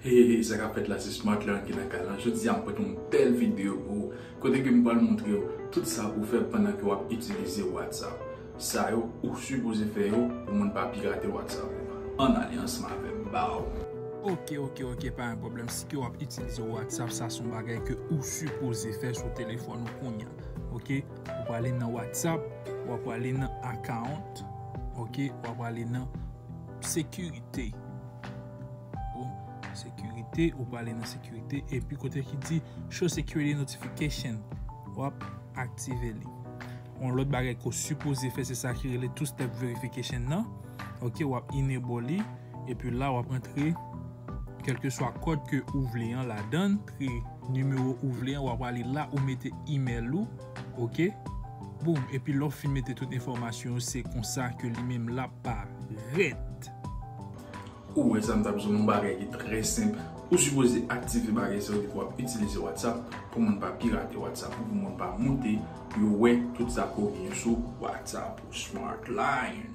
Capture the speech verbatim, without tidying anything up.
Hey, hey, sa k ap fèt la, se Smart Learn ki nan kay lan. Jodi a, m pote yon bèl videyo pou ou, kote ke m pral montre w tout sa pou w fè pandan ke w ap itilize WhatsApp. Sa yo, ou sipoze fè yo pou moun pa pirate WhatsApp ou. Ann ale ansanm avè m, baw. Ok, ok, ok, pa yon pwoblèm. Si ke w ap itilize WhatsApp, sa se yon bagay ke ou sipoze fè sou telefòn ou kounye a. Ok, ou prale nan WhatsApp, ou prale nan account, ok, ou prale nan sekirite. Bon, sekirite, ou prale nan sekirite, epi kote ki di show security notification, w ap aktive li. Yon lòt bagay ke w sipoze fè, se sa ki rele two step verification nan. Ok, w ap enable li, epi la w ap rantre kèlkeswa kòd ke ou vle an ladan, rantre nimewo ou vle an, w ap ale la ou mete email ou, ok? Boum, epi lè w fin mete tout enfòmasyon yo, se konsa ke li menm l ap parèt. Ou wè sa m t ap di w, yon bagay ki trè senp. Ou sipoze aktive bagay sa yo depi w ap itilize WhatsApp pou moun pa pirate WhatsApp ou, pou moun pa monte yo wè tout sa ke w gen sou WhatsApp ou. Smart Learn.